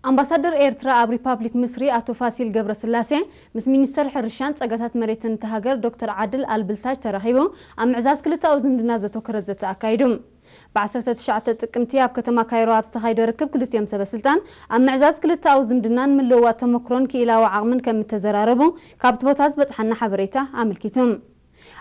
ኣምባሳደር ኤርትራ ኣብ ሪፓብሊክ ምስሪ ኣቶ ፋሲል ገብረስላሴ ምስ ሚኒስተር ሕርሻን ጸጋታት መሬትን እታ ሃገር ዶክተር ዓድል ኣልብልታጅ ተራኺቡ ኣብ ምዕዛዝ ክልተኣዊ ዝምድና ዘተኮረ ዘተ ኣካይዱ። ብ ዓሰርተ ትሽዓተ ጥቅምቲ ኣብ ከተማ ካይሮ ኣብ ዝተኻየደ ርክብ ክልቲኦም ሰበ ስልጣን ኣብ ምዕዛዝ ክልተኣዊ ዝምድናን ምልውዋጥ ተመክሮን ክኢላዊ ዓቕምን ከም እተዘራረቡ ካብቲ ቦታ ዝበጽሓና ሓበሬታ ኣመልኪቱ።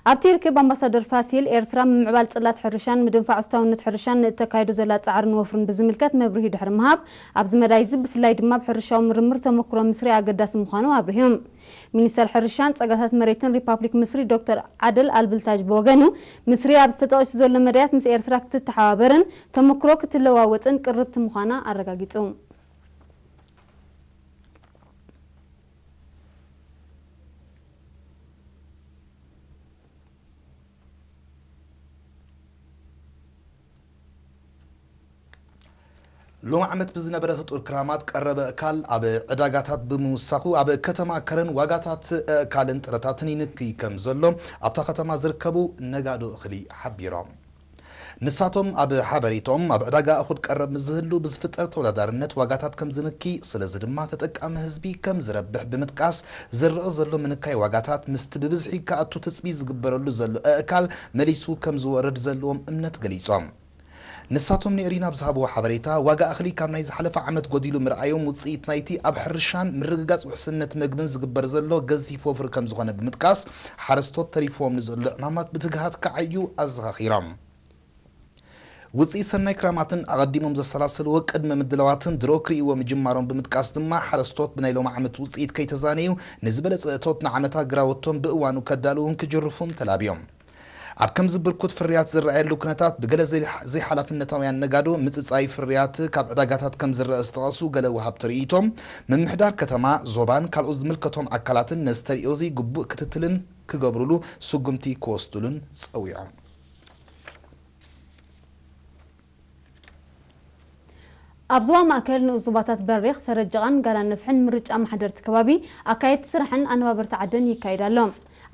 ኣብቲ ርክብ ኣምባሳደር ፋሲል፣ ኤርትራ ምምዕባል ጽላት ሕርሻን ምድንፋዕ ፍታውነት ሕርሻን ንእተካይዶ ዘላ ጻዕርን ወፍርን ብዝምልከት መብርሂ ድሕሪ ምሃብ፣ ኣብዚ መዳይ እዚ ብፍላይ ድማ ኣብ ሕርሻዊ ምርምር ተመክሮ ምስሪ ኣገዳሲ ምዃኑ ኣብሪሁ። ሚኒስተር ሕርሻን ጸጋታት መሬትን ሪፓብሊክ ምስሪ ዶክተር ዓደል ኣልብልታጅ ብወገኑ፣ ምስሪ ኣብዚ ተጠቒሱ ዘሎ መዳያት ምስ ኤርትራ ክትተሓባበርን ተመክሮ ክትለዋወጥን ቅርብቲ ምዃና ኣረጋጊጹ። ሎሚ ዓመት ብዝነበረ ህጡር ክራማት ቀረበ እካል ኣብ ዕዳጋታት ብምውሳኹ ኣብ ከተማ ከረን ዋጋታት እእካልን ጥረታትን ይንክይ ከም ዘሎ ኣብታ ከተማ ዝርከቡ ነጋዶ እኽሊ ሓቢሮም። ንሳቶም ኣብ ሓበሬቶም ኣብ ዕዳጋ እኹል ቀረብ ምስ ዝህሉ ብዝፍጠር ተወዳዳርነት ዋጋታት ከም ዝንኪ፣ ስለዚ ድማ ተጠቃሚ ህዝቢ ከም ዝረብሕ ብምጥቃስ ዝረኣ ዘሎ ምንካይ ዋጋታት ምስቲ ብብዝሒ ክኣቱ ትጽቢት ዝግበረሉ ዘሎ እእካል መሊሱ ከም ዝወርድ ዘለዎም እምነት ገሊጾም። ንሳቶም ንኤሪና ኣብ ዝሃብዎ ሓበሬታ፣ ዋጋ እኽሊ ካብ ናይ ዝሓለፈ ዓመት ጎዲሉ ምርኣዮም ውጽኢት ናይቲ ኣብ ሕርሻን ምርግጋጽ ውሕስነት መግብን ዝግበር ዘሎ ገዚፍ ወፍሪ ከም ዝኾነ ብምጥቃስ፣ ሓረስቶት ተሪፍዎም ንዘሎ ዕማማት ብትግሃት ክዓዩ ኣዘኻኺሮም። ውጽኢት ሰናይ ክራማትን ኣቐዲሞም ዘሰላሰልዎ ቅድመ ምድላዋትን ድሮ ክርእይዎ ምጅማሮም ብምጥቃስ ድማ፣ ሓረስቶት ብናይ ሎሚ ዓመት ውጽኢት ከይተዛነዩ ንዝበለጸ እቶት ንዓመታ ግራውቶም ብእዋኑ ከዳልዉን ክጅርፉን ተላብዮም። ኣብ ከምዚ ብርኩት ፍርያት ዝረኣየሉ ኩነታት፣ ብገለ ዘይ-፣ ዘይሓላፍነታውያን ነጋዶ ምጽጻይ ፍርያት ካብ ዕዳጋታት ከም ዝረአ ዝጠቐሱ ገለ ወሃብቲ ርእይቶ፣ ምምሕዳር ከተማ፣ ዞባን ካልኦት ዝምልከቶም ኣካላትን ነዚ ተርእዮ እዚ ግቡእ ክትትልን ክገብሩሉ ስጉምቲ ክወስዱሉን ጸዊዖም። ኣብ ዞባ ማእከል ንኡስ ዞባታት በሪኽ፣ ሰረጀቓን ጋላነፍሕን ምርጫ ኣመሓደርቲ ከባቢ፣ ኣካየድቲ ስራሕን ኣነባበርቲ ዓድን ይካየድ ኣሎ።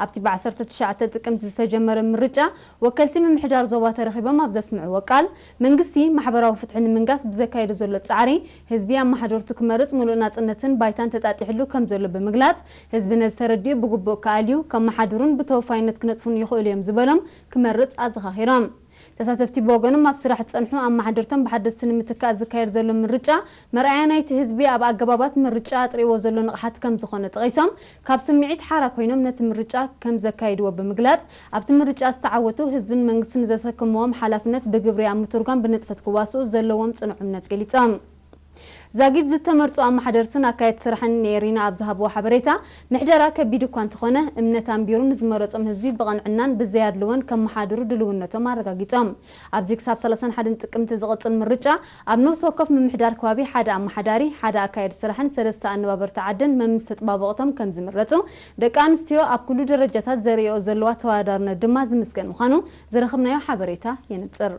ኣብቲ ብ ዓሰርተ ትሽዓተ ጥቅምቲ ዝተጀመረ ምርጫ፣ ወከልቲ ምምሕዳር ዞባ ተረኺቦም ኣብ ዘስምዕዎ ቃል፣ መንግስቲ ማሕበራዊ ፍትሒ ንምንጋስ ብዘካየዶ ዘሎ ጻዕሪ፣ ህዝቢ ኣመሓደርቱ ክመርጽ ምሉእ ናጽነትን ባይታን ተጣጢሕሉ ከም ዘሎ ብምግላጽ፣ ህዝቢ ነዚ ተረዲኡ ብግቡእ ክኣልዩ፣ ከመሓድሩን ብተወፋይነት ክነጥፉን ይኽእሉ እዮም ዝበሎም ክመርጽ ኣዘኻኺሮም። ተሳተፍቲ ብወገኖም፣ ኣብ ስራሕ ዝጸንሑ ኣመሓደርቶም ብሓደስቲ ንምትካእ ዝካየድ ዘሎ ምርጫ መርኣያ ናይቲ ህዝቢ ኣብ ኣገባባት ምርጫ ኣጥሪዎ ዘሎ ንቕሓት ከም ዝኾነ ጠቒሶም፣ ካብ ስምዒት ሓራ ኮይኖም ነቲ ምርጫ ከም ዘካይድዎ ብምግላጽ፣ ኣብቲ ምርጫ ዝተዓወቱ ህዝብን መንግስትን ዘሰከምዎም ሓላፍነት ብግብሪ ኣብ ምትርጓም ብንጥፈት ክዋስኡ ዘለዎም ጽኑዕ እምነት ገሊጾም። ዛጊት ዝተመርጹ ኣመሓደርትን ኣካየድቲ ስራሕን ንኤሪና ኣብ ዝሃብዎ ሓበሬታ፣ ምሕደራ ከቢድ እኳ እንተኾነ፣ እምነት ኣንቢሩ ንዝመረጾም ህዝቢ ብቐንዕናን ብዘይ ኣድልዎን ከመሓድሩ ድልውነቶም ኣረጋጊጾም። ኣብዚ ክሳብ ሰላሳን ሓደን ጥቅምቲ ዝቕጽል ምርጫ፣ ኣብ ነፍሲ ወከፍ ምምሕዳር ከባቢ ሓደ ኣመሓዳሪ፣ ሓደ ኣካየዲ ስራሕን ሰለስተ ኣነባበርቲ ዓድን መምስ ተጠባበቕቶም ከም ዝምረጹ፣ ደቂ ኣንስትዮ ኣብ ኩሉ ደረጃታት ዘርእዮ ዘለዋ ተወዳዳርነት ድማ ዝምስገን ምዃኑ ዝረኸብናዮ ሓበሬታ የነጽር።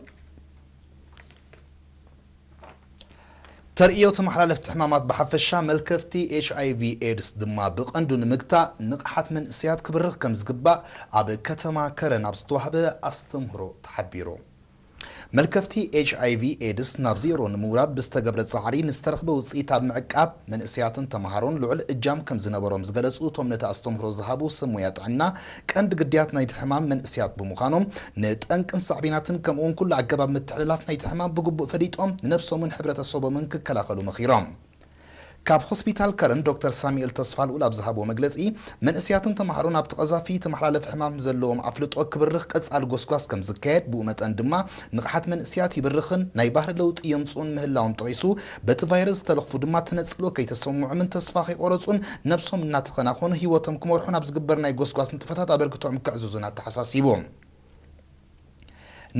ተርእዮ ተመሓላለፍቲ ሕማማት ብሓፈሻ፣ መልከፍቲ ኤች ኣይ ቪ ኤድስ ድማ ብቐንዱ ንምግታእ ንቕሓት መንእሰያት ክብርኽ ከም ዝግባእ ኣብ ከተማ ከረን ኣብ ዝተዋህበ ኣስተምህሮ ተሓቢሩ። መልከፍቲ ኤች ኣይ ቪ ኤድስ ናብ ዜሮ ንምውራድ ብዝተገብረ ጻዕሪ ንዝተረኽበ ውጽኢት ኣብ ምዕቃብ መንእሰያትን ተመሃሮን ልዑል እጃም ከም ዝነበሮም ዝገለጹ እቶም ነቲ ኣስተምህሮ ዝሃቡ ሰብ ሞያ ጥዕና፣ ቀንዲ ግዳያት ናይቲ ሕማም መንእሰያት ብምዃኖም፣ ንጠንቅን ሳዕቤናትን ከምኡውን ኩሉ ኣገባብ ምትሕልላፍ ናይቲ ሕማም ብግቡእ ፈሊጦም ንነብሶምን ሕብረተሰቦምን ክከላኸሉ መኺሮም። ካብ ሆስፒታል ከረን ዶክተር ሳሙኤል ተስፋልኡል ኣብ ዝሃብዎ መግለጺ፣ መንእሰያትን ተመሃሮን ኣብቲ ቀዛፊ ተመሓላለፊ ሕማም ዘለዎም ኣፍልጦ ክብርኽ ቀጻሊ ጎስጓስ ከም ዝካየድ፣ ብኡ መጠን ድማ ንቕሓት መንእሰያት ይብርኽን ናይ ባህሪ ለውጢ የምጽኡን ምህላዎም ጠቒሱ፣ በቲ ቫይረስ ዝተለኽፉ ድማ ተነጽሎ ከይተሰምዖምን ተስፋ ከይቆረጹን ነብሶም እናተኸናኸኑ ህይወቶም ክመርሑን ኣብ ዝግበር ናይ ጎስጓስ ንጥፈታት ኣበርክቶኦም ከዕዝዙን ኣተሓሳሲቡ።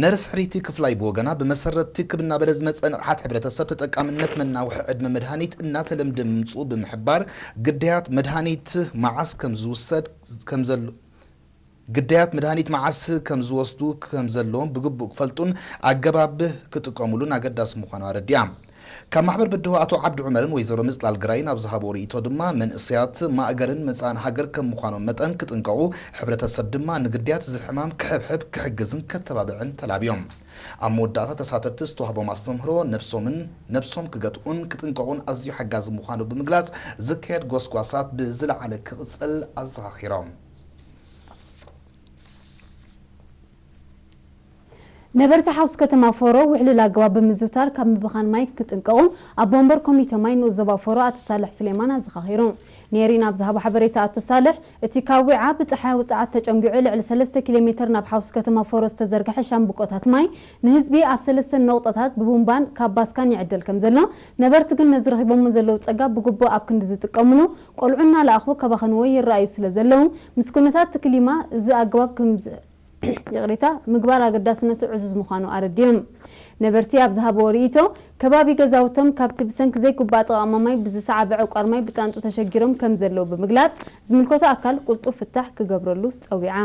ነርስ ሕርይቲ ክፍላይ ብወገና፣ ብመሰረት ትክብ እናበለ ዝመጸ ንቕሓት ሕብረተሰብ ተጠቃምነት መናውሒ ዕድመ መድሃኒት እናተለምደ ምምጽኡ ብምሕባር፣ ግዳያት መድሃኒት መዓስ ከም ዝውሰድ ከም ዘሎ፣ ግዳያት መድሃኒት መዓስ ከም ዝወስዱ ከም ዘለዎም ብግቡእ ክፈልጡን ኣገባብ ክጥቀሙሉን ኣገዳሲ ምዃኑ ኣረዲኣ። ካብ ማሕበር ብድሆ ኣቶ ዓብዱ ዑመርን ወይዘሮ ምጽላል ግራይን ኣብ ዝሃብዎ ርእይቶ ድማ፣ መንእሰያት ማእገርን መጻእን ሃገር ከም ምዃኖም መጠን ክጥንቀቑ፣ ሕብረተሰብ ድማ ንግዳያት እዚ ሕማም ክሕብሕብ፣ ክሕግዝን ከተባብዕን ተላብዮም። ኣብ መወዳእታ ተሳተፍቲ ዝተዋህቦም ኣስተምህሮ ነብሶምን ነብሶም ክገትኡን ክጥንቀቑን ኣዝዩ ሓጋዚ ምዃኑ ብምግላጽ ዝካየድ ጎስጓሳት ብዝለዓለ ክቕጽል ኣዘኻኺሮም። ነበርቲ ሓውስ ከተማ ፎሮ ውሕሉል ኣገባብ ብምዝውታር ካብ ምብኻን ማይ ክጥንቀቑን ኣብ ወንበር ኮሚተ ማይ ንኡስ ዞባ ፎሮ ኣቶ ሳልሕ ሱሌማን ኣዘኻኺሩ። ኔሪን ኣብ ዝሃቦ ሓበሬታ ኣቶ ሳልሕ፣ እቲ ካብ ዊዓ ብጸሓያዊ ጸዓት ተጨንጊዑ ልዕሊ ሰለስተ ኪሎ ሜተር ናብ ሓውስ ከተማ ፎሮ ዝተዘርግሐ ሻምብቆታት ማይ ንህዝቢ ኣብ ሰለስተ ነቑጣታት ብቡምባን ካብ ባስካን ይዕደል ከም ዘሎ፣ ነበርቲ ግን ነዚ ረኺቦሞ ዘለዉ ጸጋ ብግቡእ ኣብ ክንዲ ዝጥቀምሉ ቆልዑ እናለኣኹ ከባኸንዎ ይረኣዩ ስለ ዘለዉ ምስ ኩነታት ክሊማ እዚ ኣገባብ ከም ይቕሬታ ምግባር ኣገዳስነቱ ዕዙዝ ምዃኑ ኣረዲኦም። ነበርቲ ኣብ ዝሃብዎ ርእይቶ፣ ከባቢ ገዛውቶም ካብቲ ብሰንኪ ዘይግባእ ኣጠቓቕማ ማይ ብዝሰዓበ ዕቋር ማይ ብጣንጡ ተሸጊሮም ከም ዘለዉ ብምግላጽ፣ ዝምልከቶ ኣካል ቅልጡፍ ፍታሕ ክገብረሉ ጸዊዓ።